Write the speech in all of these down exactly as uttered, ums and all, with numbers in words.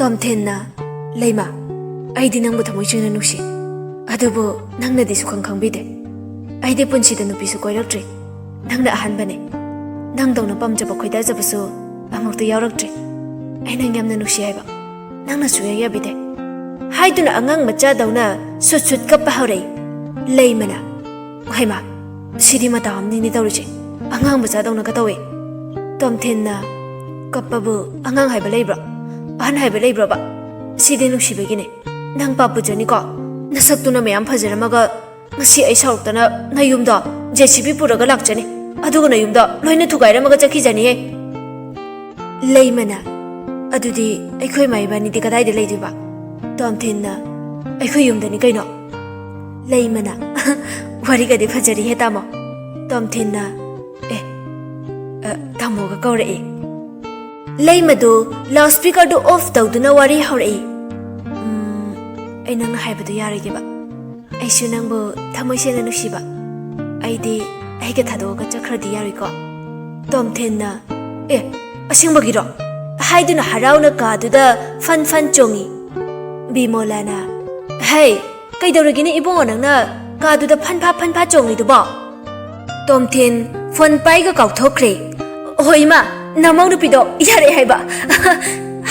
ꯇꯣꯝꯊꯤꯟꯅ, "ꯂꯩꯃ, ꯑꯩꯗꯤ ꯅꯪꯕꯨ ꯊꯃꯣꯏ ꯁꯦꯡꯅ ꯅꯨꯡꯁꯤ꯫ ꯑꯗꯨꯕꯨ ꯅꯪꯅꯗꯤ ꯁꯨꯈꯪ ꯈꯪꯕꯤꯗꯦ꯫ ꯑꯩꯗꯤ ꯄꯨꯟꯁꯤꯗ ꯅꯨꯄꯤꯁꯨ ꯀꯣꯏꯔꯛꯇ꯭ꯔꯤ꯫ ꯅꯪꯅ ꯑꯍꯥꯟꯕꯅꯦ꯫ ꯅꯪꯗꯧꯅ ꯄꯥꯝꯖꯕ ꯈꯣꯏꯗꯥꯖꯕꯁꯨ ꯑꯃꯨꯛꯇ ꯌꯥꯎꯔꯛꯇ꯭ꯔꯤ꯫ ꯑꯩ ꯅꯪ ꯌꯥꯝꯅ ꯅꯨꯡꯁꯤ ꯍꯥꯏꯕ ꯅꯪꯅ ꯁꯨꯛꯌꯥ ꯌꯥꯕꯤꯗꯦ" ꯍꯥꯏꯗꯨꯅ ꯑꯉꯥꯡ ꯃꯆꯥꯗꯧꯅ ꯁꯨꯠ ꯁꯨꯠ ꯀꯞꯄ ꯍꯧꯔꯛꯏ꯫ ꯂꯩꯃꯅ, "ꯍꯩꯃꯥ, ꯁꯤꯗꯤ ꯃꯇꯥ ꯑꯃꯅꯤꯅꯦ ꯇꯧꯔꯤꯁꯦ꯫ ꯑꯉꯥꯡ ꯃꯆꯥꯗꯧꯅꯒ ꯇꯧꯋꯦ꯫" ꯇꯣꯝꯊꯤꯟꯅ, "ꯀꯞꯄꯕꯨ ꯑꯉꯥꯡ ꯍꯥꯏꯕ ꯂꯩꯕ꯭ꯔꯣ? ꯑꯍꯟ ꯍꯥꯏꯕ ꯂꯩꯕ꯭ꯔꯣꯕ? ꯁꯤꯗꯤ ꯅꯨꯡꯁꯤꯕꯒꯤꯅꯦ꯫ ꯅꯪ ꯄꯥꯞ ꯄꯨꯖꯅꯤꯀꯣ꯫ ꯅꯁꯛꯇꯨꯅ ꯃꯌꯥꯝ ꯐꯖꯔꯝꯃꯒ ꯉꯁꯤ ꯑꯩ ꯁꯥꯎꯔꯛꯇꯅ ꯅꯌꯨꯝꯗꯣ ꯖꯦ ꯁꯤ ꯕꯤ ꯄꯨꯔꯒ ꯂꯥꯛꯆꯅꯤ꯫ ꯑꯗꯨꯒ ꯅꯌꯨꯝꯗꯣ ꯂꯣꯏꯅ ꯊꯨꯒꯥꯏꯔꯝꯃꯒ ꯆꯠꯈꯤꯖꯅꯤꯍꯦ꯫" ꯂꯩꯃꯅ, "ꯑꯗꯨꯗꯤ ꯑꯩꯈꯣꯏ ꯏꯃꯥ ꯏꯕꯥꯅꯤꯗꯤ ꯀꯗꯥꯏꯗ ꯂꯩꯗꯣꯏꯕ?" ꯇꯣꯝꯊꯤꯟꯅ, "ꯑꯩꯈꯣꯏ ꯌꯨꯝꯗꯅꯤ ꯀꯩꯅꯣ꯫" ꯂꯩꯃꯅ, "ꯋꯥꯔꯤꯒꯗꯤ ꯐꯖꯔꯤꯍꯦ ꯇꯥꯃꯣ꯫" ꯇꯣꯝꯊꯤꯟꯅ, "ꯑꯦ, ꯑ, ꯇꯥꯃꯣꯒ ꯀꯧꯔꯛꯑꯦ꯫" ꯂꯩꯃꯗꯨ ꯂꯥꯎꯠ ꯁ꯭ꯄꯤꯀꯔꯗꯨ ꯑꯣꯐ ꯇꯧꯗꯨꯅ ꯋꯥꯔꯤ ꯍꯧꯔꯛꯏ꯫ "ꯎꯝ, ꯑꯩ ꯅꯪꯅ ꯍꯥꯏꯕꯗꯨ ꯌꯥꯔꯣꯏꯒꯦꯕ꯫ ꯑꯩꯁꯨ ꯅꯪꯕꯨ ꯊꯃꯣꯏ ꯁꯦꯡꯅ ꯅꯨꯡꯁꯤꯕ꯫ ꯑꯩꯗꯤ ꯑꯩꯒ ꯊꯥꯗꯣꯛꯑꯒ ꯆꯠꯈ꯭ꯔꯗꯤ ꯌꯥꯔꯣꯏꯀꯣ?" ꯇꯣꯝꯊꯤꯟꯅ, "ꯑꯦ, ꯑꯁꯦꯡꯕꯒꯤꯔꯣ?" ꯍꯥꯏꯗꯨꯅ ꯍꯔꯥꯎꯅ ꯀꯥꯗꯨꯗ ꯐꯟ ꯐꯟ ꯆꯣꯡꯉꯤ꯫ ꯕꯤꯃꯣꯂꯥꯅ, "ꯍꯩ, ꯀꯩꯗꯧꯔꯒꯦꯅꯦ ꯏꯕꯨꯡꯉꯣ ꯅꯪꯅ ꯀꯥꯗꯨꯗ ꯐꯟ ꯐꯥ ꯐꯟ ꯐꯥ ꯆꯣꯡꯉꯤꯗꯨꯕꯣ?" ꯇꯣꯝꯊꯤꯟ ꯐꯣꯟ ꯄꯥꯏꯒ ꯀꯥꯎꯊꯣꯛꯈ꯭ꯔꯦ꯫ "ꯍꯣꯏ ꯏꯃꯥ, ꯅꯃꯧ ꯅꯨꯄꯤꯗꯣ ꯌꯥꯔꯛꯑꯦ ꯍꯥꯏꯕ꯫"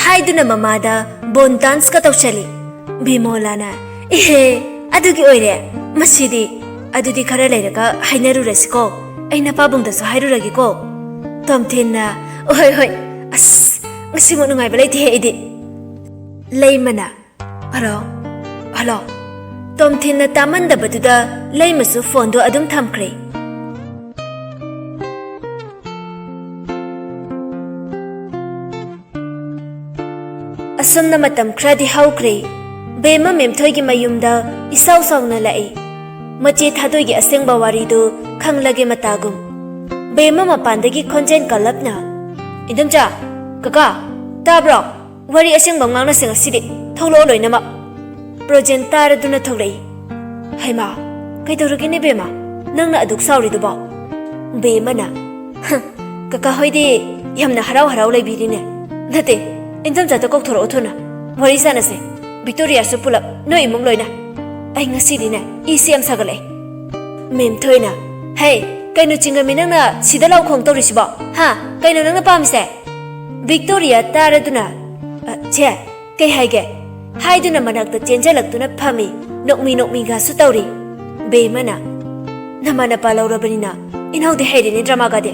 ꯍꯥꯏꯗꯨꯅ ꯃꯃꯥꯗ ꯕꯣꯟ ꯗꯥꯟꯁꯀ ꯇꯧꯁꯜꯂꯤ꯫ ꯕꯤꯃꯣꯂꯥꯅ, "ꯏꯍꯦ, ꯑꯗꯨꯒꯤ ꯑꯣꯏꯔꯦ꯫ ꯃꯁꯤꯗꯤ꯫ ꯑꯗꯨꯗꯤ ꯈꯔ ꯂꯩꯔꯒ ꯍꯥꯏꯅꯔꯨꯔꯁꯤꯀꯣ꯫ ꯑꯩ ꯅꯄꯥꯕꯨꯡꯗꯁꯨ ꯍꯥꯏꯔꯨꯔꯒꯦꯀꯣ꯫" ꯇꯣꯝꯊꯤꯟꯅ, "ꯍꯣꯏ, ꯍꯣꯏ꯫ ꯑꯁ, ꯉꯁꯤꯃꯨꯛ ꯅꯨꯡꯉꯥꯏꯕ ꯂꯩꯇꯦꯍꯦ ꯑꯩꯗꯤ꯫" ꯂꯩꯃꯅ, "ꯍꯜꯂꯣ, ꯍꯜꯂꯣ꯫" ꯇꯣꯝꯊꯤꯟꯅ ꯇꯥꯃꯟꯗꯕꯗꯨꯗ ꯂꯩꯃꯁꯨ ꯐꯣꯟꯗꯣ ꯑꯗꯨꯝ ꯊꯝꯈ꯭ꯔꯦ꯫ ꯑꯁꯨꯝꯅ ꯃꯇꯝ ꯈꯔꯗꯤ ꯍꯧꯈ꯭ꯔꯦ꯫ ꯕꯦꯝꯃ ꯃꯦꯝꯊꯣꯏꯒꯤ ꯃꯌꯨꯝꯗ ꯏꯁꯥꯎ ꯁꯥꯎꯅ ꯂꯥꯛꯏ꯫ ꯃꯆꯦ ꯊꯥꯗꯣꯏꯒꯤ ꯑꯁꯦꯡꯕ ꯋꯥꯔꯤꯗꯨ ꯈꯪꯂꯒꯦ ꯃꯇꯥꯒꯨꯝ꯫ ꯕꯦꯝꯃ ꯃꯄꯥꯟꯗꯒꯤ ꯈꯣꯟꯖꯦꯜ ꯀꯜꯂꯞꯅ, "ꯏꯟꯗꯣꯝꯆꯥ, ꯀꯀꯥ, ꯇꯥꯕ꯭ꯔꯣ? ꯋꯥꯔꯤ ꯑꯁꯦꯡꯕ ꯉꯥꯡꯅꯁꯦ ꯉꯁꯤꯗꯤ꯫ ꯊꯣꯛꯂꯛꯑꯣ ꯂꯣꯏꯅꯃꯛ꯫" ꯄ꯭ꯔꯣꯖꯦꯟ ꯇꯥꯔꯗꯨꯅ ꯊꯣꯛꯂꯛꯏ꯫ "ꯍꯩꯃꯥ, ꯀꯩꯗꯧꯔꯒꯦꯅꯦ ꯕꯦꯝꯃ? ꯅꯪꯅ ꯑꯗꯨꯛ ꯁꯥꯎꯔꯤꯗꯨꯕꯣ?" ꯕꯦꯝꯃꯅ, "ꯍ, ꯀꯀꯥ ꯍꯣꯏꯗꯤ ꯌꯥꯝꯅ ꯍꯔꯥꯎ ꯍꯔꯥꯎ ꯂꯩꯕꯤꯔꯤꯅꯦ꯫ ꯅꯠꯇꯦ, ꯏꯟꯗꯣꯝꯆꯥꯗ ꯀꯧꯊꯣꯔꯛꯑꯣ ꯊꯨꯅ꯫ ꯋꯥꯔꯤ ꯁꯥꯟꯅꯁꯦ꯫ ꯚꯤꯛꯇꯣꯔꯤꯌꯥꯁꯨ ꯄꯨꯂꯞ, ꯅꯣꯏ ꯏꯃꯨꯡ ꯂꯣꯏꯅ꯫ ꯑꯩ ꯉꯁꯤꯗꯤꯅꯦ, ꯏꯁꯦ ꯌꯥꯝ ꯁꯥꯒꯠꯂꯛꯑꯦ꯫ ꯃꯦꯝ ꯊꯣꯏꯅ, "ꯍꯦ, ꯀꯩꯅꯣ ꯆꯤꯡꯒꯃꯤ, ꯅꯪꯅ ꯁꯤꯗ ꯂꯥꯎ ꯈꯣꯡ ꯇꯧꯔꯤꯁꯤꯕꯣ? ꯍꯥ? ꯀꯩꯅꯣ ꯅꯪꯅ ꯄꯥꯝꯃꯤꯁꯦ?" ꯚꯤꯛꯇꯣꯔꯤꯌꯥ ꯇꯥꯔꯗꯨꯅ, "ꯑ, ꯆꯦ, ꯀꯩ ꯍꯥꯏꯒꯦ?" ꯍꯥꯏꯗꯨꯅ ꯃꯅꯥꯛꯇ ꯆꯦꯟꯖꯜꯂꯛꯇꯨꯅ ꯐꯝꯃꯤ, ꯅꯣꯛꯃꯤ ꯅꯣꯛꯃꯤꯒꯁꯨ ꯇꯧꯔꯤ꯫ ꯕꯦꯝꯃꯅ, "ꯅꯃꯥ ꯅꯄꯥ ꯂꯧꯔꯕꯅꯤꯅ ꯏꯅꯥꯎꯗꯤ ꯍꯩꯔꯦꯅꯦ ꯗ꯭ꯔꯃꯥꯒꯗꯤ꯫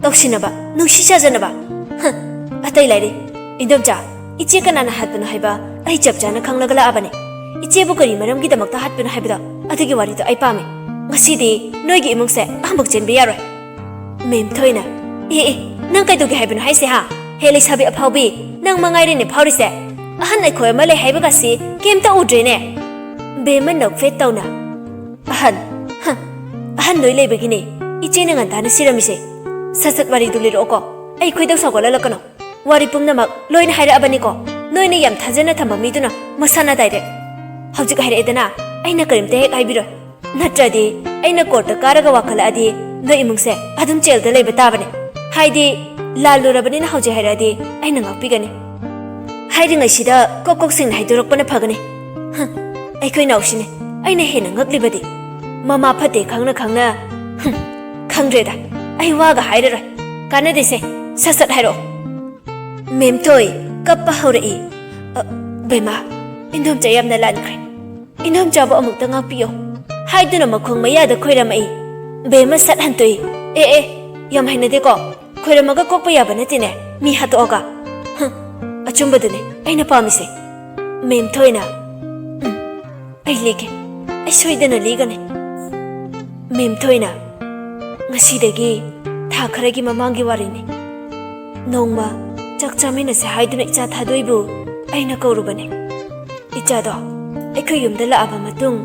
ꯇꯧꯁꯤꯟꯅꯕ, ꯅꯨꯡꯁꯤ ꯆꯥꯖꯅꯕ꯫ ꯍ, ꯑꯇꯩ ꯂꯥꯏꯔꯤ꯫ ꯏꯟꯗꯣꯝꯆꯥ, ꯏꯆꯦ ꯀꯅꯥꯅ ꯍꯥꯠꯄꯅꯣ ꯍꯥꯏꯕ ꯑꯩ ꯆꯞ ꯆꯥꯅ ꯈꯪꯂꯒ ꯂꯥꯛꯑꯕꯅꯦ꯫ ꯏꯆꯦꯕꯨ ꯀꯔꯤ ꯃꯔꯝꯒꯤꯗꯃꯛꯇ ꯍꯥꯠꯄꯅꯣ ꯍꯥꯏꯕꯗꯣ, ꯑꯗꯨꯒꯤ ꯋꯥꯔꯤꯗꯣ ꯑꯩ ꯄꯥꯝꯃꯦ꯫ ꯉꯁꯤꯗꯤ ꯅꯣꯏꯒꯤ ꯏꯃꯨꯡꯁꯦ ꯑꯃꯨꯛ ꯆꯦꯟꯕ ꯌꯥꯔꯣꯏ꯫" ꯃꯦꯝ ꯊꯣꯏꯅ, "ꯑꯦ, ꯑꯦ, ꯅꯪ ꯀꯩꯗꯧꯒꯦ ꯍꯥꯏꯕꯅꯣ ꯍꯥꯏꯁꯦ, ꯍꯥ? ꯍꯦ, ꯂꯩꯁꯥꯕꯤ ꯑꯐꯥꯎꯕꯤ, ꯅꯪ ꯃꯉꯥꯏꯔꯦꯅꯦ ꯐꯥꯎꯔꯤꯁꯦ꯫ ꯑꯍꯟ ꯑꯩꯈꯣꯏ ꯑꯃ ꯂꯩ ꯍꯥꯏꯕꯒꯁꯤ ꯀꯩꯝꯇ ꯎꯗ꯭ꯔꯦꯅꯦ?" ꯕꯦꯝꯃ ꯅꯣꯛꯐꯦꯠ ꯇꯧꯅ, "ꯑꯍꯟ? ꯍ, ꯑꯍꯟ ꯅꯣꯏ ꯂꯩꯕꯒꯤꯅꯦ ꯏꯆꯦꯅ ꯉꯟꯇꯥꯅ ꯁꯤꯔꯝꯃꯤꯁꯦ꯫ ꯁꯠ ꯁꯠ ꯋꯥꯔꯤꯗꯨ ꯂꯤꯔꯛꯑꯣꯀꯣ, ꯑꯩ ꯈꯣꯏꯗꯧ ꯁꯥꯎꯒꯠꯍꯜꯂꯛꯀꯅꯣ꯫ ꯋꯥꯔꯤ ꯄꯨꯝꯅꯃꯛ ꯂꯣꯏꯅ ꯍꯥꯏꯔꯛꯑꯕꯅꯤꯀꯣ꯫ ꯅꯣꯏꯅ ꯌꯥꯝ ꯊꯥꯖꯅ ꯊꯝꯕ ꯃꯤꯗꯨꯅ ꯃꯁꯥꯅ ꯗꯥꯏꯔꯦꯛ꯫ ꯍꯧꯖꯤꯛ ꯍꯥꯏꯔꯛꯑꯦꯗꯅ, ꯑꯩꯅ ꯀꯔꯤꯝꯇ ꯍꯦꯛ ꯍꯥꯏꯕꯤꯔꯣꯏ꯫ ꯅꯠꯇ꯭ꯔꯗꯤ ꯑꯩꯅ ꯀꯣꯔꯠꯇ ꯀꯥꯔꯒ ꯋꯥꯀꯠꯂꯛꯑꯗꯤ ꯅꯣꯏ ꯏꯃꯨꯡꯁꯦ ꯑꯗꯨꯝ ꯖꯦꯜꯗ ꯂꯩꯕ ꯇꯥꯕꯅꯦ꯫ ꯍꯥꯏꯗꯤ, ꯂꯥꯜꯂꯨꯔꯕꯅꯤꯅ ꯍꯧꯖꯤꯛ ꯍꯥꯏꯔꯛꯑꯗꯤ ꯑꯩꯅ ꯉꯥꯛꯄꯤꯒꯅꯤ꯫ ꯍꯥꯏꯔꯤꯉꯩꯁꯤꯗ ꯀꯣꯛ ꯀꯣꯛ ꯁꯦꯡꯅ ꯍꯥꯏꯗꯣꯔꯛꯄꯅ ꯐꯒꯅꯤ꯫ ꯍ, ꯑꯩꯈꯣꯏ ꯅꯥꯎꯁꯤꯅꯦ ꯑꯩꯅ ꯍꯦꯟꯅ ꯉꯛꯂꯤꯕꯗꯤ꯫ ꯃꯃꯥ ꯐꯠꯇꯦ ꯈꯪꯅ ꯈꯪꯅ꯫ ꯍꯨꯝ, ꯈꯪꯗ꯭ꯔꯦꯗ, ꯑꯩ ꯋꯥꯒ ꯍꯥꯏꯔꯔꯣꯏ꯫ ꯀꯥꯟꯅꯗꯦꯁꯦ, ꯁꯠ ꯁꯠ ꯍꯥꯏꯔꯛꯑꯣ꯫" ꯃꯦꯝꯊꯣꯏ ꯀꯞꯄ ꯍꯧꯔꯛꯏ꯫ "ꯑ, ꯕꯦꯝꯃ, ꯏꯟꯗꯣꯝꯆꯥ ꯌꯥꯝꯅ ꯂꯥꯟꯈ꯭ꯔꯦ꯫ ꯏꯟꯗꯣꯝꯆꯥꯕꯨ ꯑꯃꯨꯛꯇ ꯉꯥꯛꯄꯤꯌꯣ" ꯍꯥꯏꯗꯨꯅ ꯃꯈꯣꯡ ꯃꯌꯥꯗ ꯈꯣꯏꯔꯝꯃꯛꯏ꯫ ꯕꯦꯝꯃ ꯁꯠ ꯍꯟꯇꯣꯛꯏ꯫ "ꯑꯦ, ꯑꯦ, ꯌꯥꯝ ꯍꯩꯅꯗꯦꯀꯣ꯫ ꯈꯣꯏꯔꯝꯃꯒ ꯀꯣꯛꯄ ꯌꯥꯕ ꯅꯠꯇꯦꯅꯦ, ꯃꯤ ꯍꯥꯠꯇꯣꯛꯑꯒ꯫ ꯍ, ꯑꯆꯨꯝꯕꯗꯨꯅꯦ ꯑꯩꯅ ꯄꯥꯝꯃꯤꯁꯦ꯫" ꯃꯦꯝꯊꯣꯏꯅ, "ꯎꯝ, ꯑꯩ ꯂꯤꯒꯦ꯫ ꯑꯩ ꯁꯣꯏꯗꯅ ꯂꯤꯒꯅꯤ꯫" ꯃꯦꯝꯊꯣꯏꯅ, "ꯉꯁꯤꯗꯒꯤ ꯊꯥ ꯈꯔꯒꯤ ꯃꯃꯥꯡꯒꯤ ꯋꯥꯔꯤꯅꯤ꯫ ꯅꯣꯡꯃ ꯆꯥꯛ ꯆꯥꯃꯤꯟꯅꯁꯦ ꯍꯥꯏꯗꯨꯅ ꯏꯆꯥ ꯊꯥꯗꯣꯏꯕꯨ ꯑꯩꯅ ꯀꯧꯔꯨꯕꯅꯦ꯫ ꯏꯆꯥꯗꯣ ꯑꯩꯈꯣꯏ ꯌꯨꯝꯗ ꯂꯥꯛꯑꯕ ꯃꯇꯨꯡ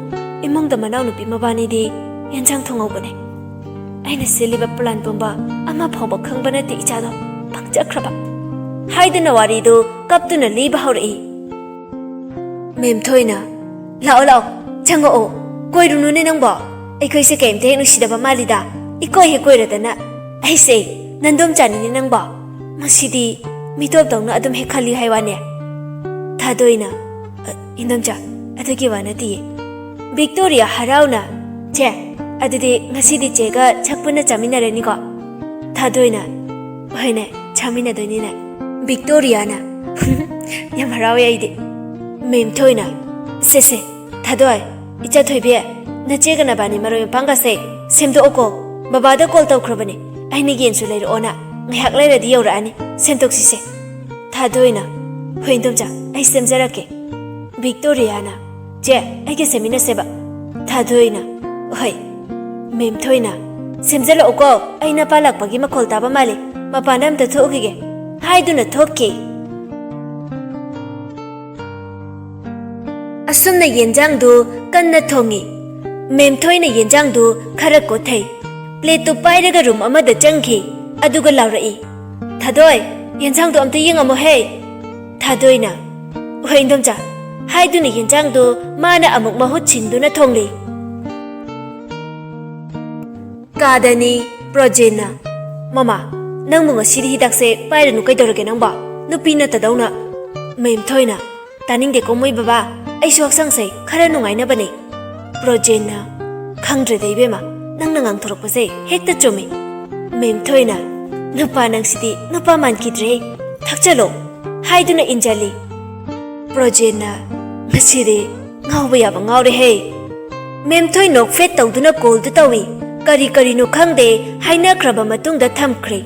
ꯏꯃꯨꯡꯗ ꯃꯅꯥꯎꯅꯨꯄꯤ ꯃꯕꯥꯅꯤꯗꯤ ꯌꯦꯟꯁꯥꯡ ꯊꯣꯡꯍꯧꯕꯅꯦ꯫ ꯑꯩꯅ ꯁꯤꯜꯂꯤꯕ ꯄ꯭ꯂꯥꯟ ꯄꯨꯝꯕ ꯑꯃ ꯐꯥꯎꯕ ꯈꯪꯕ ꯅꯠꯇꯦ ꯏꯆꯥꯗꯣ, ꯄꯪꯆꯠꯈ꯭ꯔꯕ" ꯍꯥꯏꯗꯨꯅ ꯋꯥꯔꯤꯗꯨ ꯀꯞꯇꯨꯅ ꯂꯤꯕ ꯍꯧꯔꯛꯏ꯫ ꯃꯦꯝꯊꯣꯏꯅ, "ꯂꯥꯛꯑꯣ, ꯂꯥꯛꯑꯣ, ꯆꯪꯉꯛꯑꯣ꯫ ꯀꯣꯏꯔꯨꯅꯨꯅꯦ ꯅꯪꯕꯣ꯫ ꯑꯩꯈꯣꯏꯁꯦ ꯀꯩꯝꯇ ꯍꯦꯛ ꯅꯨꯡꯁꯤꯗꯕ ꯃꯥꯜꯂꯤꯗ꯫ ꯏꯀꯣꯏ ꯍꯦꯛ ꯀꯣꯏꯔꯗꯅ꯫ ꯑꯩꯁꯦ ꯅꯟꯗꯣꯝꯆꯥꯅꯤꯅꯦ ꯅꯪꯕꯣ꯫ ꯃꯁꯤꯗꯤ ꯃꯤꯇꯣꯞꯇꯧꯅ ꯑꯗꯨꯝ ꯍꯦꯛ ꯈꯜꯂꯤ ꯍꯥꯏ ꯋꯥꯅꯦ꯫ ꯊꯥꯗꯣꯏꯅ, "ꯑ, ꯏꯟꯗꯣꯝꯆꯥ, ꯑꯗꯨꯒꯤ ꯋꯥ ꯅꯠꯇꯤꯌꯦ꯫" ꯕꯤꯛꯇꯣꯔꯤꯌꯥ ꯍꯔꯥꯎꯅ, "ꯆꯦ, ꯑꯗꯨꯗꯤ ꯉꯁꯤꯗꯤ ꯆꯦꯒ ꯆꯥꯛ ꯄꯨꯟꯅ ꯆꯥꯃꯤꯟꯅꯔꯅꯤꯀꯣ?" ꯊꯥꯗꯣꯏꯅ, "ꯍꯣꯏꯅꯦ, ꯆꯥꯃꯤꯟꯅꯗꯣꯏꯅꯤꯅꯦ꯫" ꯕꯤꯛꯇꯣꯔꯤꯌꯥꯅ, "ꯌꯥꯝ ꯍꯔꯥꯎꯋꯦ ꯑꯩꯗꯤ꯫" ꯃꯦꯝꯊꯣꯏꯅ, "ꯁꯦ, ꯁꯦ, ꯊꯥꯗꯣꯏ, ꯏꯆꯥ ꯊꯣꯏꯕꯤ, ꯅꯆꯦꯒ ꯅꯕꯥꯅꯤ ꯃꯔꯣꯏ ꯃꯄꯥꯡꯒꯁꯦ ꯁꯦꯝꯗꯣꯛꯑꯣꯀꯣ꯫ ꯕꯕꯥꯗ ꯀꯣꯜ ꯇꯧꯈ꯭ꯔꯕꯅꯦ, ꯑꯩꯅ ꯌꯦꯟꯁꯨ ꯂꯩꯔꯛꯑꯣꯅ꯫ ꯉꯥꯏꯍꯥꯛ ꯂꯩꯔꯗꯤ ꯌꯧꯔꯛꯑꯅꯤ, ꯁꯦꯝꯗꯣꯛꯁꯤꯁꯦ꯫" ꯊꯥꯗꯣꯏꯅ, "ꯍꯣꯏ ꯏꯟꯗꯣꯝꯆꯥ, ꯑꯩ ꯁꯦꯝꯖꯔꯛꯀꯦ꯫" ꯕꯤꯛꯇꯣꯔꯤꯌꯥꯅ, "ꯆꯦ, ꯑꯩꯒ ꯁꯦꯝꯃꯤꯟꯅꯁꯦꯕ꯫" ꯊꯥꯗꯣꯏꯅ, "ꯍꯣꯏ꯫" ꯃꯦꯝꯊꯣꯏꯅ, "ꯁꯦꯝꯖꯜꯂꯛꯎꯀꯣ, ꯑꯩ ꯅꯄꯥ ꯂꯥꯛꯄꯒꯤ ꯃꯈꯣꯜ ꯇꯥꯕ ꯃꯥꯜꯂꯤ, ꯃꯄꯥꯟꯗ ꯑꯝꯇ ꯊꯣꯛꯎꯈꯤꯒꯦ꯫" ꯍꯥꯏꯗꯨꯅ ꯊꯣꯛꯈꯤ꯫ ꯑꯁꯨꯝꯅ ꯌꯦꯟꯖꯥꯡꯗꯨ ꯀꯟꯅ ꯊꯣꯡꯉꯤ꯫ ꯃꯦꯝꯊꯣꯏꯅ ꯌꯦꯟꯖꯥꯡꯗꯨ ꯈꯔ ꯀꯣꯊꯩ꯫ ꯄ꯭ꯂꯦꯠꯇꯨ ꯄꯥꯏꯔꯒ ꯔꯨꯝ ꯑꯃꯗ ꯆꯪꯈꯤ꯫ ꯑꯗꯨꯒ ꯂꯥꯎꯔꯛꯏ, "ꯊꯥꯗꯣꯏ, ꯌꯦꯟꯖꯥꯡꯗꯣ ꯑꯝꯇ ꯌꯦꯡꯉꯝꯃꯣꯍꯦ꯫" ꯊꯥꯗꯣꯏꯅ, "ꯍꯣꯏ ꯏꯟꯗꯣꯝꯆꯥ," ꯍꯥꯏꯗꯨꯅ ꯌꯦꯟꯖꯥꯡꯗꯨ ꯃꯥꯅ ꯑꯃꯨꯛ ꯃꯍꯨꯠ ꯁꯤꯟꯗꯨꯅ ꯊꯣꯡꯂꯤ꯫ ꯀꯥꯗꯅꯤ꯫ ꯄ꯭ꯔꯣꯖꯦꯟꯅ, "ꯃꯃꯥ, ꯅꯪꯕꯨ ꯉꯁꯤꯗꯤ ꯍꯤꯗꯥꯛꯁꯦ ꯄꯥꯏꯔꯅꯨ ꯀꯩꯗꯧꯔꯒꯦ ꯅꯪꯕꯣ? ꯅꯨꯄꯤ ꯅꯠꯇꯗꯧꯅ꯫" ꯃꯦꯝꯊꯣꯏꯅ, "ꯇꯥꯅꯤꯡꯗꯦꯀꯣ ꯃꯣꯏ ꯕꯕꯥ, ꯑꯩꯁꯨ ꯍꯛꯆꯥꯡꯁꯦ ꯈꯔ ꯅꯨꯡꯉꯥꯏꯅꯕꯅꯦ꯫" ꯄ꯭ꯔꯣꯖꯦꯟꯅ, "ꯈꯪꯗ꯭ꯔꯦꯗ ꯏꯕꯦꯝꯃ, ꯅꯪꯅ ꯉꯥꯡꯊꯣꯔꯛꯄꯁꯦ ꯍꯦꯛꯇ ꯆꯨꯝꯃꯤ꯫" ꯃꯦꯝꯊꯣꯏꯅ, "ꯅꯨꯄꯥ ꯅꯪꯁꯤꯗꯤ ꯅꯨꯄꯥ ꯃꯥꯟꯈꯤꯗ꯭ꯔꯦ, ꯊꯛꯆꯜꯂꯣ," ꯍꯥꯏꯗꯨꯅ ꯏꯟꯖꯜꯂꯤ꯫ ꯄ꯭ꯔꯣꯖꯦꯟꯅ, "ꯉꯁꯤꯗꯤ ꯉꯥꯎꯕ ꯌꯥꯕ ꯉꯥꯎꯔꯦꯍꯦ꯫" ꯃꯦꯝꯊꯣꯏ ꯅꯣꯛꯐꯦꯠ ꯇꯧꯗꯨꯅ ꯀꯣꯜꯗꯨ ꯇꯧꯏ꯫ ꯀꯔꯤ ꯀꯔꯤꯅꯣ ꯈꯪꯗꯦ, ꯍꯥꯏꯅꯈ꯭ꯔꯕ ꯃꯇꯨꯡꯗ ꯊꯝꯈ꯭ꯔꯦ꯫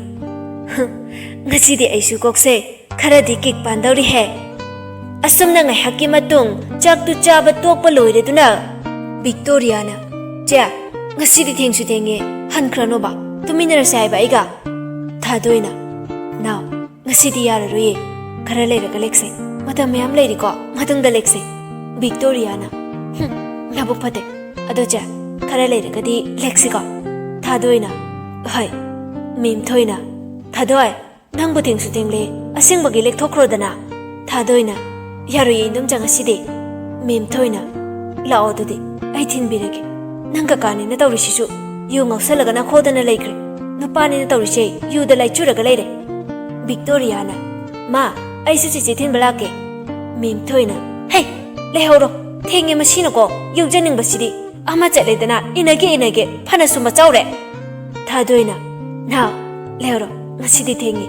"ꯉꯁꯤꯗꯤ ꯑꯩꯁꯨ ꯀꯣꯛꯁꯦ ꯈꯔꯗꯤ ꯀꯤꯛ ꯄꯥꯟꯗꯧꯔꯤꯍꯦ꯫" ꯑꯁꯨꯝꯅ ꯉꯥꯏꯍꯥꯛꯀꯤ ꯃꯇꯨꯡ ꯆꯥꯛꯇꯨ ꯆꯥꯕ ꯇꯣꯛꯄ ꯂꯣꯏꯔꯗꯨꯅ ꯕꯤꯛꯇꯣꯔꯤꯌꯥꯅ, "ꯆꯦ, ꯉꯁꯤꯗꯤ ꯊꯦꯡꯁꯨ ꯊꯦꯡꯉꯦ, ꯍꯟꯈ꯭ꯔꯅꯣꯕ, ꯇꯨꯃꯤꯟꯅꯔꯁꯦ ꯍꯥꯏꯕ ꯑꯩꯒ?" ꯊꯥꯗꯣꯏꯅ, "ꯅꯥꯎ, ꯉꯁꯤꯗꯤ ꯌꯥꯔꯔꯣꯏꯌꯦ, ꯈꯔ ꯂꯩꯔꯒ ꯂꯦꯛꯁꯦ, ꯃꯇꯝ ꯃꯌꯥꯝ ꯂꯩꯔꯤꯀꯣ, ꯃꯇꯨꯡꯗ ꯂꯦꯛꯁꯦ꯫" ꯕꯤꯛꯇꯣꯔꯤꯌꯥꯅ, "ꯍꯨꯝ, ꯅꯕꯨꯛ ꯐꯠꯇꯦ꯫ ꯑꯗꯣ ꯆꯦ, ꯈꯔ ꯂꯩꯔꯒꯗꯤ ꯂꯦꯛꯁꯤꯀꯣ?" ꯊꯥꯗꯣꯏꯅ, "ꯍꯣꯏ꯫" ꯃꯦꯝꯊꯣꯏꯅ, "ꯊꯥꯗꯣꯏ, ꯅꯪꯕꯨ ꯊꯦꯡꯁꯨ ꯊꯦꯡꯂꯦ, ꯑꯁꯦꯡꯕꯒꯤ ꯂꯦꯛꯊꯣꯛꯈ꯭ꯔꯣꯗꯅ꯫" ꯊꯥꯗꯣꯏꯅ, "ꯌꯥꯔꯣꯏꯌꯦ ꯏꯟꯗꯣꯝꯆꯥ ꯉꯁꯤꯗꯤ꯫" ꯃꯦꯝꯊꯣꯏꯅ, "ꯂꯥꯛꯑꯣ ꯑꯗꯨꯗꯤ, ꯑꯩ ꯊꯤꯟꯕꯤꯔꯒꯦ꯫ ꯅꯪ ꯀꯀꯥꯅꯤꯅ ꯇꯧꯔꯤꯁꯤꯁꯨ ꯌꯨ ꯉꯥꯎꯁꯜꯂꯒ ꯅꯈꯣꯗꯅ ꯂꯩꯈ꯭ꯔꯦ꯫ ꯅꯨꯄꯥꯅꯤꯅ ꯇꯧꯔꯤꯁꯦ ꯌꯨꯗ ꯂꯥꯏꯆꯨꯔꯒ ꯂꯩꯔꯦ꯫" ꯕꯤꯛꯇꯣꯔꯤꯌꯥꯅ, ꯃꯥ, ꯑꯩꯁꯨ ꯆꯤꯆꯦ ꯊꯤꯟꯕ ꯂꯥꯛꯀꯦ꯫ ꯃꯦꯝ ꯊꯣꯏꯅ, "ꯍꯩ, ꯂꯩꯍꯧꯔꯣ꯫ ꯊꯦꯡꯉꯦ ꯃꯁꯤꯅꯀꯣ, ꯌꯧꯖꯅꯤꯡꯕꯁꯤꯗꯤ꯫ ꯑꯃ ꯆꯠꯂꯦꯗꯅ, ꯏꯟꯅꯒꯦ ꯏꯟꯅꯒꯦ, ꯐꯅꯁꯨ ꯃꯆꯥꯎꯔꯦ꯫ ꯊꯥꯗꯣꯏꯅ, ꯅꯥꯎ, ꯂꯩꯍꯧꯔꯣ, ꯉꯁꯤꯗꯤ ꯊꯦꯡꯉꯦ꯫"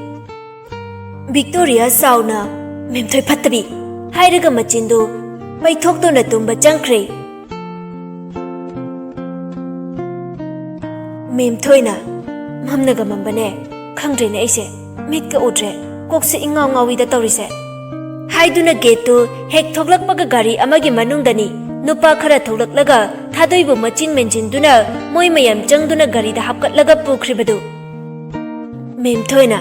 ꯚꯤꯛꯇꯣꯔꯤꯌꯥ ꯆꯥꯎꯅ, "ꯃꯦꯝꯊꯣꯏ ꯐꯠꯇꯕꯤ" ꯍꯥꯏꯔꯒ ꯃꯆꯤꯟꯗꯨ ꯄꯩꯊꯣꯛꯇꯨꯅ ꯇꯨꯝꯕ ꯆꯪꯈ꯭ꯔꯦ꯫ ꯃꯦꯝꯊꯣꯏꯅ, "ꯃꯝꯅꯒ ꯃꯝꯕꯅꯦ, ꯈꯪꯗ꯭ꯔꯦꯅꯦ ꯑꯩꯁꯦ, ꯃꯤꯠꯀ ꯎꯗ꯭ꯔꯦ, ꯀꯣꯛꯁꯦ ꯏꯉꯥꯎ ꯉꯥꯎꯏꯗ ꯇꯧꯔꯤꯁꯦ" ꯍꯥꯏꯗꯨꯅ ꯒꯦꯠꯇꯨ ꯍꯦꯛ ꯊꯣꯛꯂꯛꯄꯒ ꯒꯥꯔꯤ ꯑꯃꯒꯤ ꯃꯅꯨꯡꯗꯅꯤ ꯅꯨꯄꯥ ꯈꯔ ꯊꯣꯛꯂꯛꯂꯒ ꯊꯥꯗꯣꯏꯕꯨ ꯃꯆꯤꯟ ꯃꯦꯟꯁꯤꯟꯗꯨꯅ ꯃꯣꯏ ꯃꯌꯥꯝ ꯆꯪꯗꯨꯅ ꯒꯥꯔꯤꯗ ꯍꯥꯞꯀꯠꯂꯒ ꯄꯨꯈ꯭ꯔꯤꯕꯗꯨ꯫ ꯃꯦꯝꯊꯣꯏꯅ,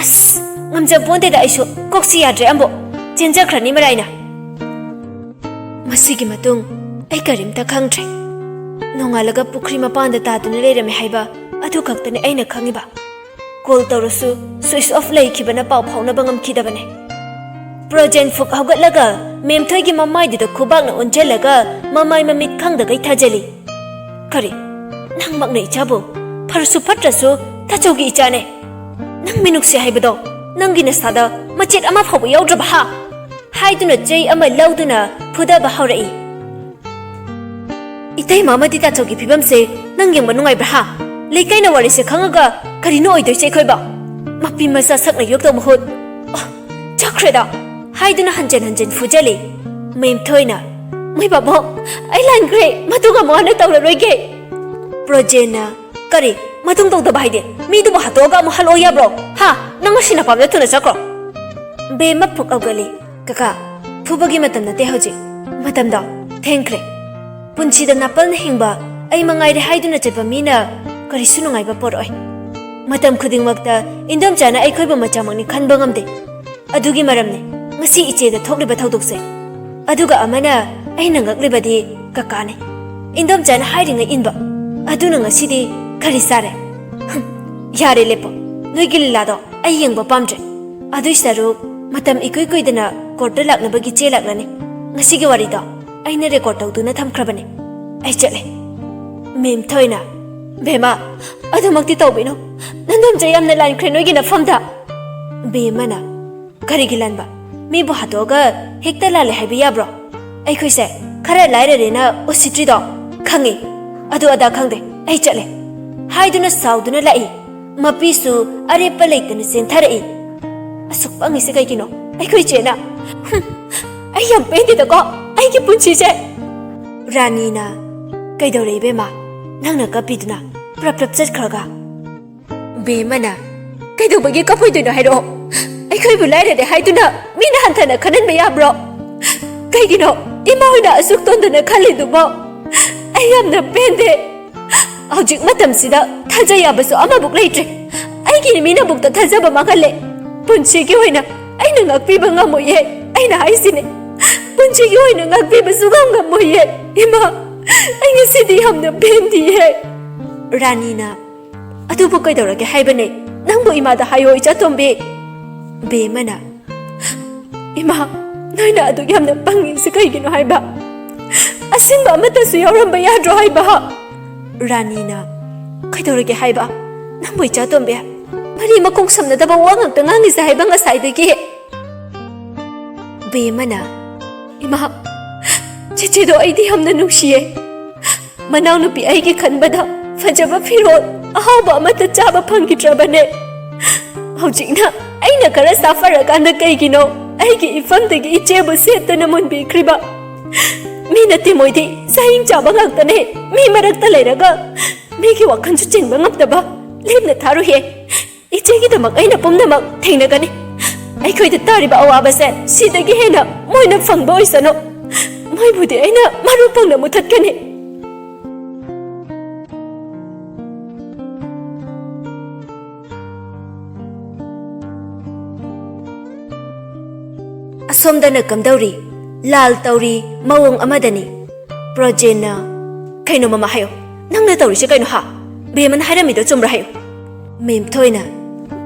"ꯑꯁ, ꯉꯝꯖꯄꯣꯟꯇꯦꯗ ꯑꯩꯁꯨ, ꯀꯣꯛꯁꯤ ꯌꯥꯗ꯭ꯔꯦ ꯑꯝꯕꯣ, ꯆꯦꯟꯖꯈ꯭ꯔꯅꯤ ꯃꯔꯥꯏꯅ꯫" ꯃꯁꯤꯒꯤ ꯃꯇꯨꯡ ꯑꯩ ꯀꯔꯤꯝꯇ ꯈꯪꯗ꯭ꯔꯦ꯫ ꯅꯣꯡꯉꯥꯜꯂꯒ ꯄꯨꯈ꯭ꯔꯤ ꯃꯄꯥꯟꯗ ꯇꯥꯗꯨꯅ ꯂꯩꯔꯝꯃꯦ ꯍꯥꯏꯕ ꯑꯗꯨ ꯈꯛꯇꯅꯤ ꯑꯩꯅ ꯈꯪꯉꯤꯕ꯫ ꯀꯣꯜ ꯇꯧꯔꯁꯨ ꯁ꯭ꯋꯤꯆ ꯑꯣꯐ ꯂꯩꯈꯤꯕꯅ ꯄꯥꯎ ꯐꯥꯎꯅꯕ ꯉꯝꯈꯤꯗꯕꯅꯦ꯫ ꯄ꯭ꯔꯣꯖꯦꯟ ꯐꯨꯛ ꯍꯧꯒꯠꯂꯒ ꯃꯦꯝꯊꯣꯏꯒꯤ ꯃꯃꯥꯏꯗꯨꯗ ꯈꯨꯕꯥꯛꯅ ꯑꯣꯟꯁꯤꯜꯂꯒ ꯃꯃꯥꯏ ꯃꯃꯤꯠ ꯈꯪꯗꯒꯩ ꯊꯥꯖꯤꯜꯂꯤ꯫ "ꯀꯔꯤ? ꯅꯪꯃꯛꯅ ꯏꯆꯥꯕꯨ ꯐꯔꯁꯨ ꯐꯠꯇ꯭ꯔꯁꯨ ꯇꯥꯆꯧꯒꯤ ꯏꯆꯥꯅꯦ꯫ ꯅꯪ ꯃꯤꯅꯨꯡꯁꯤ ꯍꯥꯏꯕꯗꯣ ꯅꯪꯒꯤ ꯅꯁꯥꯗ ꯃꯆꯦꯠ ꯑꯃ ꯐꯥꯎꯕ ꯌꯥꯎꯗ꯭ꯔꯕ ꯍꯥ?" ꯍꯥꯏꯗꯨꯅ ꯆꯩ ꯑꯃ ꯂꯧꯗꯨꯅ ꯐꯨꯗꯕ ꯍꯧꯔꯛꯏ꯫ "ꯏꯇꯩꯃ ꯑꯃꯗꯤ ꯇꯥꯆꯧꯒꯤ ꯐꯤꯕꯝꯁꯦ ꯅꯪ ꯌꯦꯡꯕ ꯅꯨꯡꯉꯥꯏꯕ꯭ꯔꯥ ꯍꯥ? ꯂꯩꯀꯥꯏꯅ ꯋꯥꯔꯤꯁꯦ ꯈꯪꯉꯒ ꯀꯔꯤꯅꯣ ꯑꯣꯏꯗꯣꯏꯁꯦ ꯑꯩꯈꯣꯏꯕꯣ? ꯃꯄꯤ ꯃꯆꯥ ꯁꯛꯅ ꯌꯣꯛꯇꯧ ꯃꯍꯨꯠ꯫ ꯑꯣ, ꯆꯠꯈ꯭ꯔꯦꯗ!" ꯍꯥꯏꯗꯨꯅ ꯍꯟꯖꯤꯟ ꯍꯟꯖꯤꯟ ꯐꯨꯖꯜꯂꯤ꯫ ꯃꯦꯝꯊꯣꯏꯅ, "ꯃꯣꯏ ꯕꯥꯕꯣꯛ, ꯑꯩ ꯂꯥꯟꯈ꯭ꯔꯦ, ꯃꯇꯨꯡ ꯑꯃꯨꯛ ꯍꯟꯅ ꯇꯧꯔꯔꯣꯏꯒꯦ꯫" ꯄ꯭ꯔꯣꯖꯦꯟꯅ, "ꯀꯔꯤ? ꯃꯇꯨꯡ ꯇꯧꯗꯕ ꯍꯥꯏꯗꯤ? ꯃꯤꯗꯨꯕꯨ ꯍꯥꯠꯇꯣꯛꯑꯒ ꯑꯃꯨꯛ ꯍꯜꯂꯛꯑꯣ ꯌꯥꯕ꯭ꯔꯣ? ꯍꯥ? ꯅꯪ ꯉꯁꯤ ꯅꯄꯥꯝꯗ ꯊꯨꯅ ꯆꯠꯈ꯭ꯔꯣ꯫" ꯕꯦꯝꯃ ꯐꯨꯛ ꯍꯧꯒꯠꯂꯤ꯫ "ꯀꯀꯥ, ꯐꯨꯕꯒꯤ ꯃꯇꯝ ꯅꯠꯇꯦ ꯍꯧꯖꯤꯛ꯫ ꯃꯇꯝꯗꯣ ꯊꯦꯡꯈ꯭ꯔꯦ꯫ ꯄꯨꯟꯁꯤꯗ ꯅꯥꯄꯜꯅ ꯍꯤꯡꯕ ꯑꯩ ꯃꯉꯥꯏꯔꯦ ꯍꯥꯏꯗꯨꯅ ꯆꯠꯄ ꯃꯤꯅ ꯀꯔꯤꯁꯨ ꯅꯨꯡꯉꯥꯏꯕ ꯄꯣꯔꯛꯑꯣꯏ꯫ ꯃꯇꯝ ꯈꯨꯗꯤꯡꯃꯛꯇ ꯏꯟꯗꯣꯝꯆꯥꯅ ꯑꯩꯈꯣꯏꯕꯨ ꯃꯆꯥꯃꯛꯅꯤ ꯈꯟꯕ ꯉꯝꯗꯦ꯫ ꯑꯗꯨꯒꯤ ꯃꯔꯝꯅꯤ ꯉꯁꯤ ꯏꯆꯦꯗ ꯊꯣꯛꯂꯤꯕ ꯊꯧꯗꯣꯛꯁꯦ꯫ ꯑꯗꯨꯒ ꯑꯃꯅ ꯑꯩꯅ ꯉꯛꯂꯤꯕꯗꯤ ꯀꯀꯥꯅꯤ꯫ ꯏꯟꯗꯣꯝꯆꯥꯅ ꯍꯥꯏꯔꯤꯉꯩ ꯏꯟꯕ꯫ ꯑꯗꯨꯅ ꯉꯁꯤꯗꯤ ꯀꯔꯤ ꯆꯥꯔꯦ? ꯍꯨꯝ, ꯌꯥꯔꯦ ꯂꯦꯞꯄꯣ꯫ ꯅꯣꯏꯒꯤ ꯂꯤꯂꯥꯗꯣ ꯑꯩ ꯌꯦꯡꯕ ꯄꯥꯝꯗ꯭ꯔꯦ꯫ ꯑꯗꯨꯏ ꯁꯔꯨꯛ ꯃꯇꯝ ꯏꯀꯨꯏ ꯀꯨꯏꯗꯅ ꯀꯣꯔꯠꯇ ꯂꯥꯛꯅꯕꯒꯤ ꯆꯦ ꯂꯥꯛꯂꯅꯤ꯫ ꯉꯁꯤꯒꯤ ꯋꯥꯔꯤꯗꯣ ꯑꯩꯅ ꯔꯦꯀꯣꯔꯠ ꯇꯧꯗꯨꯅ ꯊꯝꯈ꯭ꯔꯕꯅꯤ꯫ ꯑꯩ ꯆꯠꯂꯦ꯫" ꯃꯦꯝ ꯊꯣꯏꯅ, "ꯕꯦꯝꯃ, ꯑꯗꯨꯃꯛꯇꯤ ꯇꯧꯕꯤꯅꯨ꯫ ꯅꯟꯗꯣꯝꯆꯥ ꯌꯥꯝꯅ ꯂꯥꯟꯈ꯭ꯔꯦ ꯅꯣꯏꯒꯤ ꯅꯐꯝꯗ꯫" ꯕꯦꯝꯃꯅ, ꯀꯔꯤꯒꯤ ꯂꯥꯟꯕ? ꯃꯤꯕꯨ ꯍꯥꯠꯇꯣꯛꯑꯒ ꯍꯦꯛꯇ ꯂꯥꯜꯂꯦ ꯍꯥꯏꯕ ꯌꯥꯕ꯭ꯔꯣ? ꯑꯩꯈꯣꯏꯁꯦ ꯈꯔ ꯂꯥꯏꯔꯔꯦꯅ ꯎꯁꯤꯠꯇ꯭ꯔꯤꯗꯣ? ꯈꯪꯉꯤ꯫ ꯑꯗꯨ ꯑꯗꯥ ꯈꯪꯗꯦ, ꯑꯩ ꯆꯠꯂꯦ꯫ ꯍꯥꯏꯗꯨꯅ ꯁꯥꯎꯗꯨꯅ ꯂꯥꯛꯏ꯫ ꯃꯄꯤꯁꯨ ꯑꯔꯦꯞꯄ ꯂꯩꯇꯅ ꯆꯦꯟꯊꯔꯛꯏ꯫ ꯑꯁꯨꯛ ꯄꯪꯉꯤꯁꯦ ꯀꯩꯒꯤꯅꯣ? ꯑꯩꯈꯣꯏ ꯏꯆꯦꯅ꯫ ꯍꯨꯝ, ꯑꯩ ꯌꯥꯝ ꯄꯦꯟꯗꯦꯗꯀꯣ ꯑꯩꯒꯤ ꯄꯨꯟꯁꯤꯁꯦ꯫ ꯔꯥꯅꯤꯅ, "ꯀꯩꯗꯧꯔꯦ ꯏꯕꯦꯝꯃ? ꯅꯪꯅ ꯀꯞꯄꯤꯗꯨꯅ ꯄ꯭ꯔꯞ ꯄ꯭ꯔꯞ ꯆꯠꯈ꯭ꯔꯒ?" ꯕꯦꯝꯃꯅ, "ꯀꯩꯗꯧꯕꯒꯤ ꯀꯞꯄꯣꯏꯗꯣꯏꯅꯣ ꯍꯥꯏꯔꯛꯑꯣ? ꯑꯩꯈꯣꯏꯕꯨ ꯂꯥꯏꯔꯔꯦ ꯍꯥꯏꯗꯨꯅ ꯃꯤꯅ ꯍꯟꯊꯅ ꯈꯟꯍꯟꯕ ꯌꯥꯕ꯭ꯔꯣ? ꯀꯩꯒꯤꯅꯣ ꯏꯃꯥ ꯍꯣꯏꯅ ꯑꯁꯨꯛ ꯇꯣꯟꯗꯅ ꯈꯜꯂꯤꯗꯨꯕꯣ? ꯑꯩ ꯌꯥꯝꯅ ꯄꯦꯟꯗꯦ꯫ ꯍꯧꯖꯤꯛ ꯃꯇꯝꯁꯤꯗ ꯊꯥꯖ ꯌꯥꯕꯁꯨ ꯑꯃꯕꯨꯛ ꯂꯩꯇ꯭ꯔꯦ꯫ ꯑꯩꯒꯤ ꯃꯤꯅꯕꯨꯛꯇ ꯊꯥꯖꯕ ꯃꯥꯡꯍꯜꯂꯦ꯫ ꯄꯨꯟꯁꯤꯒꯤ ꯑꯣꯏꯅ ꯑꯩꯅ ꯉꯥꯛꯄꯤꯕ ꯉꯝꯃꯣꯏꯌꯦ꯫ ꯑꯩꯅ ꯍꯥꯏꯁꯤꯅꯦ, ꯄꯨꯟꯁꯤꯒꯤ ꯑꯣꯏꯅ ꯉꯥꯛꯄꯤꯕꯁꯨ ꯉꯝ ꯉꯝꯃꯣꯏꯌꯦ꯫ ꯏꯃꯥ, ꯑꯩ ꯉꯁꯤꯗꯤ ꯌꯥꯝꯅ ꯄꯦꯟꯗꯤꯌꯦ꯫" ꯔꯥꯅꯤꯅ, "ꯑꯗꯨꯕꯨ ꯀꯩꯗꯧꯔꯒꯦ ꯍꯥꯏꯕꯅꯦ? ꯅꯪꯕꯨ ꯏꯃꯥꯗ ꯍꯥꯏꯌꯣ, ꯏꯆꯥꯇꯣꯝꯕꯤ꯫" ꯕꯦꯝꯃꯅ, "ꯏꯃꯥ, ꯅꯣꯏꯅ ꯑꯗꯨꯛ ꯌꯥꯝꯅ ꯄꯪꯉꯤꯁꯤ ꯀꯩꯒꯤꯅꯣ ꯍꯥꯏꯕ? ꯑꯁꯤꯡꯕ ꯑꯃꯠꯇꯁꯨ ꯌꯥꯎꯔꯝꯕ ꯌꯥꯗ꯭ꯔꯣ ꯍꯥꯏꯕ?" ꯔꯥꯅꯤꯅ, "ꯀꯩꯗꯧꯔꯒꯦ ꯍꯥꯏꯕ? ꯅꯪꯕꯨ ꯏꯆꯥꯇꯣꯝꯕꯤ, ꯃꯔꯤ ꯃꯈꯣꯡ ꯁꯝꯅꯗꯕ ꯋꯥ ꯉꯥꯛꯇ ꯉꯥꯡꯉꯤꯁꯦ ꯍꯥꯏꯕ ꯉꯁꯥꯏꯗꯒꯤ?" ꯕꯦꯝꯃꯅ, "ꯏꯃꯥ, ꯆꯤꯆꯦꯗꯣ ꯑꯩꯗꯤ ꯌꯥꯝꯅ ꯅꯨꯡꯁꯤꯌꯦ꯫ ꯃꯅꯥꯎꯅꯨꯄꯤ ꯑꯩꯒꯤ ꯈꯟꯕꯗ ꯐꯖꯕ ꯐꯤꯔꯣꯜ ꯑꯍꯥꯎꯕ ꯑꯃꯠꯇ ꯆꯥꯕ ꯐꯪꯈꯤꯗ꯭ꯔꯕꯅꯦ꯫ ꯍꯧꯖꯤꯛꯅ ꯑꯩꯅ ꯈꯔ ꯁꯥꯐꯔꯀꯥꯟꯗ ꯀꯩꯒꯤꯅꯣ ꯑꯩꯒꯤ ꯏꯐꯝꯗꯒꯤ ꯏꯆꯦꯕꯨ ꯁꯦꯠꯇꯅ ꯃꯨꯟꯕꯤꯈ꯭ꯔꯤꯕ? ꯃꯤ ꯅꯠꯇꯦ ꯃꯣꯏꯗꯤ, ꯆꯥꯍꯤꯡ ꯆꯥꯕ ꯉꯥꯛꯇꯅꯦ꯫ ꯃꯤ ꯃꯔꯛꯇ ꯂꯩꯔꯒ ꯃꯤꯒꯤ ꯋꯥꯈꯜꯁꯨ ꯆꯤꯡꯕ ꯉꯝꯗꯕ꯫ ꯂꯦꯝꯅ ꯊꯥꯔꯨꯍꯦ꯫ ꯏꯆꯦꯒꯤꯗꯃꯛ ꯑꯩꯅ ꯄꯨꯝꯅꯃꯛ ꯊꯦꯡꯅꯒꯅꯤ꯫ ꯑꯩꯈꯣꯏꯗ ꯇꯥꯔꯤꯕ ꯑꯋꯥꯕꯁꯦ ꯁꯤꯗꯒꯤ ꯍꯦꯟꯅ ꯃꯣꯏꯅ ꯐꯪꯕ ꯑꯣꯏꯁꯅꯨ꯫ ꯃꯣꯏꯕꯨꯗꯤ ꯑꯩꯅ ꯃꯔꯨ ꯐꯪꯅ ꯃꯨꯊꯠꯀꯅꯤ꯫" ꯑꯁꯣꯝꯗꯅ ꯀꯝꯗꯧꯔꯤ? ꯂꯥꯜ ꯇꯧꯔꯤ, ꯃꯑꯣꯡ ꯑꯃꯗꯅꯤ꯫ ꯄ꯭ꯔꯣꯖꯦꯟꯅ, "ꯀꯩꯅꯣ ꯃꯃꯥ ꯍꯥꯏꯌꯣ, ꯅꯪꯅ ꯇꯧꯔꯤꯁꯦ ꯀꯩꯅꯣ ꯍꯥ? ꯕꯦꯝꯃꯅ ꯍꯥꯏꯔꯝꯃꯤꯗꯣ ꯆꯨꯝꯕ꯭ꯔꯥ ꯍꯥꯏꯌꯣ?" ꯃꯦꯝꯊꯣꯏꯅ,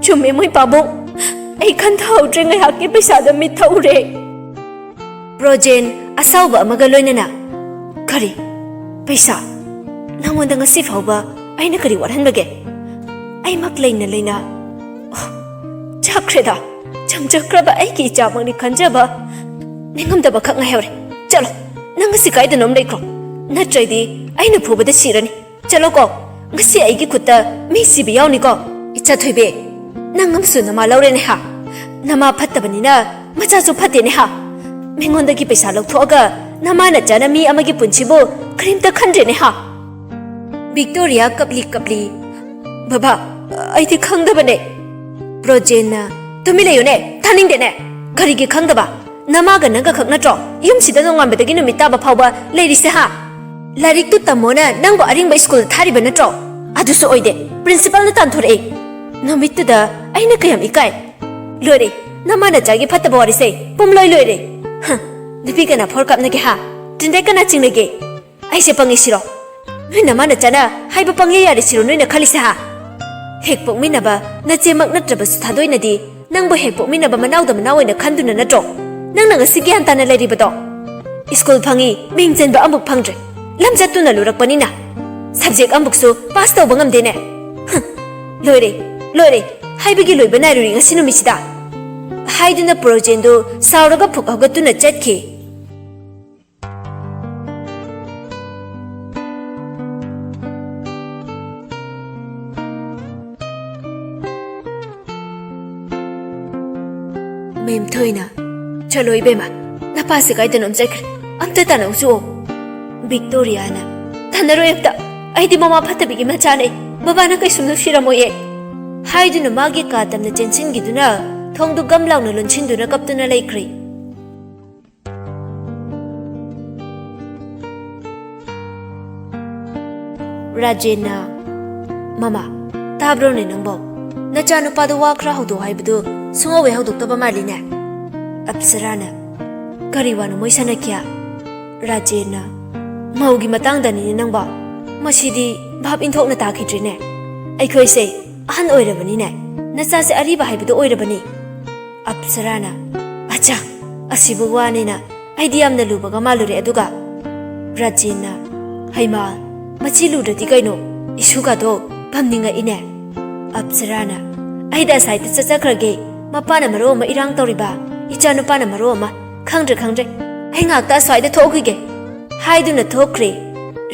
"ꯆꯨꯝꯃꯦ ꯃꯣꯏ ꯄꯥꯕꯨꯡ, ꯑꯩ ꯈꯟꯊꯍꯧꯗ꯭ꯔꯦ, ꯉꯥꯏꯍꯥꯛꯀꯤ ꯄꯩꯁꯥꯗ ꯃꯤꯠ ꯊꯛꯎꯔꯦ꯫" ꯄ꯭ꯔꯣꯖꯦꯟ ꯑꯁꯥꯎꯕ ꯑꯃꯒ ꯂꯣꯏꯅꯅ, "ꯀꯔꯤ? ꯄꯩꯁꯥ? ꯅꯪꯉꯣꯟꯗ ꯉꯁꯤ ꯐꯥꯎꯕ ꯑꯩꯅ ꯀꯔꯤ ꯋꯥꯠꯍꯟꯕꯒꯦ? ꯑꯩꯃꯛ ꯂꯩꯅ ꯂꯩꯅ, ꯑꯣ, ꯆꯠꯈ꯭ꯔꯦꯗ, ꯊꯝꯖꯈ꯭ꯔꯕ ꯑꯩꯒꯤ ꯏꯆꯥꯃꯛꯅꯤ ꯈꯟꯖꯕ ꯅꯤꯡꯉꯝꯗꯕ ꯈꯛ ꯉꯥꯏꯍꯧꯔꯦ꯫ ꯆꯠꯂꯣ, ꯅꯪ ꯉꯁꯤ ꯀꯥꯏꯗꯅꯣꯝ ꯂꯩꯈ꯭ꯔꯣ, ꯅꯠꯇ꯭ꯔꯗꯤ ꯑꯩꯅ ꯐꯨꯕꯗ ꯁꯤꯔꯅꯤ꯫ ꯆꯠꯂꯣꯀꯣ, ꯉꯁꯤ ꯑꯩꯒꯤ ꯈꯨꯠꯇ ꯃꯤ ꯁꯤꯕ ꯌꯥꯎꯅꯤꯀꯣ꯫ ꯏꯆꯥ ꯊꯣꯏꯕꯤ, ꯅꯪ ꯑꯃꯁꯨ ꯅꯃꯥ ꯂꯧꯔꯦꯅꯦ ꯍꯥ? ꯅꯃꯥ ꯐꯠꯇꯕꯅꯤꯅ ꯃꯆꯥꯁꯨ ꯐꯠꯇꯦꯅꯦ ꯍꯥ? ꯃꯤꯉꯣꯟꯗꯒꯤ ꯄꯩꯁꯥ ꯂꯧꯊꯣꯛꯑꯒ ꯅꯃꯥ ꯅꯆꯥꯅ ꯃꯤ ꯑꯃꯒꯤ ꯄꯨꯟꯁꯤꯕꯨ ꯀꯔꯤꯝꯇ ꯈꯟꯗ꯭ꯔꯦꯅꯦ ꯍꯥ? ꯚꯤꯛꯇꯣꯔꯤꯌꯥ ꯀꯞꯂꯤ ꯀꯞꯂꯤ, "ꯕꯕꯥ, ꯑꯩꯗꯤ ꯈꯪꯗꯕꯅꯦ꯫" ꯄ꯭ꯔꯣꯖꯦꯟꯅ, "ꯇꯨꯃꯤꯟ ꯂꯩꯌꯨꯅꯦ, ꯇꯥꯅꯤꯡꯗꯦꯅꯦ꯫ ꯀꯔꯤꯒꯤ ꯈꯪꯗꯕ? ꯅꯃꯥꯒ ꯅꯪꯒ ꯈꯛ ꯅꯠꯇ꯭ꯔꯣ ꯌꯨꯝꯁꯤꯗ ꯅꯣꯡꯉꯥꯟꯕꯗꯒꯤ ꯅꯨꯃꯤꯠ ꯇꯥꯕ ꯐꯥꯎꯕ ꯂꯩꯔꯤꯁꯦ ꯍꯥ? ꯂꯥꯏꯔꯤꯛꯇꯨ ꯇꯝꯃꯣꯅ ꯅꯪꯕꯨ ꯑꯔꯤꯡꯕ ꯁ꯭ꯀꯨꯜꯗ ꯊꯥꯔꯤꯕ ꯅꯠꯇ꯭ꯔꯣ? ꯑꯗꯨꯁꯨ ꯑꯣꯏꯗꯦ, ꯄ꯭ꯔꯤꯟꯁꯤꯄꯥꯜꯅ ꯇꯥꯟꯊꯣꯔꯛꯑꯦ꯫ ꯅꯨꯃꯤꯠꯇꯨꯗ ꯑꯩꯅ ꯀꯌꯥꯝ ꯏꯀꯥꯏ꯫ ꯂꯣꯏꯔꯦ, ꯅꯃꯥ ꯅꯆꯥꯒꯤ ꯐꯠꯇꯕ ꯋꯥꯔꯤꯁꯦ ꯄꯨꯝꯂꯣꯏ ꯂꯣꯏꯔꯦ꯫ ꯍ, ꯅꯨꯄꯤ ꯀꯅꯥ ꯐꯣꯔ ꯀꯥꯞꯅꯒꯦ ꯍꯥ? ꯇ꯭ꯔꯤꯟꯗꯥꯏ ꯀꯅꯥ ꯆꯤꯡꯅꯒꯦ? ꯑꯩꯁꯦ ꯄꯪꯉꯤ ꯁꯤꯔꯣ? ꯅꯣꯏ ꯅꯃꯥ ꯅꯆꯥꯅ ꯍꯥꯏꯕ ꯄꯪꯌꯥ ꯌꯥꯔꯦ ꯁꯤꯔꯣ ꯅꯣꯏꯅ ꯈꯜꯂꯤꯁꯦ ꯍꯥ? ꯍꯦꯛ ꯄꯣꯛꯃꯤꯟꯅꯕ ꯅꯆꯦꯃꯛ ꯅꯠꯇ꯭ꯔꯕꯁꯨ ꯊꯥꯗꯣꯏꯅꯗꯤ ꯅꯪꯕꯨ ꯍꯦꯛ ꯄꯣꯛꯃꯤꯟꯅꯕ ꯃꯅꯥꯎꯗ ꯃꯅꯥꯎ ꯑꯣꯏꯅ ꯈꯟꯗꯨꯅ ꯅꯠꯇ꯭ꯔꯣ ꯅꯪꯅ ꯉꯁꯤ ꯒ꯭ꯌꯥꯟ ꯇꯥꯅ ꯂꯩꯔꯤꯕꯗꯣ? ꯁ꯭ꯀꯨꯜ ꯐꯪꯉꯤ, ꯃꯤꯡ ꯆꯟꯕ ꯑꯃꯨꯛ ꯐꯪꯗ꯭ꯔꯦ, ꯂꯝꯆꯠꯇꯨꯅ ꯂꯨꯔꯛꯄꯅꯤꯅ꯫ ꯁꯕꯖꯦꯛ ꯑꯃꯨꯛꯁꯨ ꯄꯥꯁ ꯇꯧꯕ ꯉꯝꯗꯦꯅꯦ꯫ ꯍ, ꯂꯣꯏꯔꯦ, ꯂꯣꯏꯔꯦ, ꯍꯥꯏꯕꯒꯤ ꯂꯣꯏꯕ ꯅꯥꯏꯔꯣꯏ ꯉꯁꯤ ꯅꯨꯃꯤꯠꯁꯤꯗ꯫" ꯍꯥꯏꯗꯨꯅ ꯄ꯭ꯔꯣꯖꯦꯟꯗꯨ ꯁꯥꯎꯔꯒ ꯐꯨꯛ ꯍꯧꯒꯠꯇꯨꯅ ꯆꯠꯈꯤ꯫ ꯃꯦꯝ ꯊꯣꯏꯅ, "ꯆꯠꯂꯣ ꯏꯕꯦꯝꯃ, ꯅꯄꯥꯁꯦ ꯀꯥꯏꯗꯅꯣꯝ ꯆꯠꯈ꯭ꯔꯦ, ꯑꯝꯇ ꯇꯥꯟꯅꯧ ꯆꯣ꯫" ꯚꯤꯛꯇꯣꯔꯤꯌꯥꯅ, "ꯇꯥꯟꯅꯔꯣꯏ ꯑꯝꯇ, ꯑꯩꯗꯤ ꯃꯃꯥ ꯐꯠꯇꯕꯤꯒꯤ ꯃꯆꯥꯅꯦ, ꯕꯕꯥꯅ ꯀꯩꯁꯨ ꯅꯨꯡꯁꯤꯔꯝꯃꯣꯏꯌꯦ꯫" ꯍꯥꯏꯗꯨꯅ ꯃꯥꯒꯤ ꯀꯥ ꯇꯝꯅ ꯆꯦꯟꯁꯤꯟꯈꯤꯗꯨꯅ ꯊꯣꯡꯗꯨ ꯒꯝ ꯂꯥꯎꯅ ꯂꯣꯟꯁꯤꯟꯗꯨꯅ ꯀꯞꯇꯨꯅ ꯂꯩꯈ꯭ꯔꯦ꯫ ꯔꯥꯖꯦꯟꯅ, "ꯃꯃꯥ, ꯇꯥꯕ꯭ꯔꯣꯅꯦ ꯅꯪꯕꯣ? ꯅꯆꯥꯅꯨꯄꯥꯗꯣ ꯋꯥ ꯈꯔ ꯍꯧꯗꯣꯛ ꯍꯥꯏꯕꯗꯨ ꯁꯨꯡꯍꯧ ꯍꯦꯛ ꯍꯧꯗꯣꯛꯇꯕ ꯃꯥꯜꯂꯤꯅꯦ?" ꯑꯞꯁꯔꯥꯅ, "ꯀꯔꯤ ꯋꯥꯅꯣ ꯃꯣꯏ ꯁꯥꯟꯅꯈꯤꯌꯥ?" ꯔꯥꯖꯦꯟꯅ, "ꯃꯧꯒꯤ ꯃꯇꯥꯡꯗꯅꯤꯅꯦ ꯅꯪꯕꯣ꯫ ꯃꯁꯤꯗꯤ ꯚꯥꯞ ꯏꯟꯊꯣꯛꯅ ꯇꯥꯈꯤꯗ꯭ꯔꯦꯅꯦ꯫ ꯑꯩꯈꯣꯏꯁꯦ ꯑꯍꯟ ꯑꯣꯏꯔꯕꯅꯤꯅꯦ꯫ ꯅꯆꯥꯁꯦ ꯑꯔꯤꯕ ꯍꯥꯏꯕꯗꯨ ꯑꯣꯏꯔꯕꯅꯤ꯫" ꯑꯞꯁꯔꯥꯅ, "ꯑꯆꯥ, ꯑꯁꯤꯕꯨ ꯋꯥꯅꯦꯅ ꯑꯩꯗꯤ ꯌꯥꯝꯅ ꯂꯨꯕꯒ ꯃꯥꯜꯂꯨꯔꯦ꯫" ꯑꯗꯨꯒ ꯔꯥꯖꯦꯟꯅ, "ꯍꯩꯃꯥ, ꯃꯁꯤ ꯂꯨꯗ꯭ꯔꯗꯤ ꯀꯩꯅꯣ? ꯏꯁꯨꯒꯗꯣ ꯄꯝꯅꯤꯡꯉꯛꯏꯅꯦ꯫" ꯑꯞꯁꯔꯥꯅ, "ꯑꯩꯗ ꯑꯁꯥꯏꯗ ꯆꯠꯆꯈ꯭ꯔꯒꯦ, ꯃꯄꯥꯅ ꯃꯔꯣꯜ ꯑꯃ ꯏꯔꯥꯡ ꯇꯧꯔꯤꯕ, ꯏꯆꯥ ꯅꯨꯄꯥꯅ ꯃꯔꯣꯜ ꯑꯃ꯫ ꯈꯪꯗ꯭ꯔꯦ, ꯈꯪꯗ꯭ꯔꯦ, ꯑꯩ ꯉꯥꯛꯇ ꯑꯁ꯭ꯋꯥꯏꯗ ꯊꯣꯛꯈꯤꯒꯦ" ꯍꯥꯏꯗꯨꯅ ꯊꯣꯛꯈ꯭ꯔꯦ꯫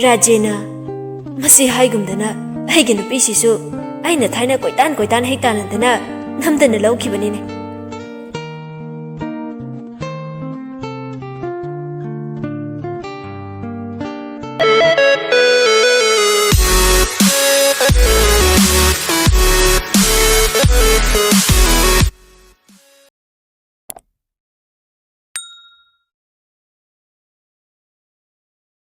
ꯔꯥꯖꯦꯅ ꯃꯁꯤ ꯍꯥꯏꯒꯨꯝꯗꯅ ꯑꯩꯒꯤ ꯅꯨꯄꯤꯁꯤꯁꯨ ꯑꯩꯅ ꯊꯥꯏꯅ ꯀꯣꯏꯇꯥꯟ ꯀꯣꯏꯇꯥꯟ ꯍꯦꯛ ꯇꯥꯟꯅꯗꯅ ꯅꯝꯗꯅ ꯂꯧꯈꯤꯕꯅꯤꯅꯦ꯫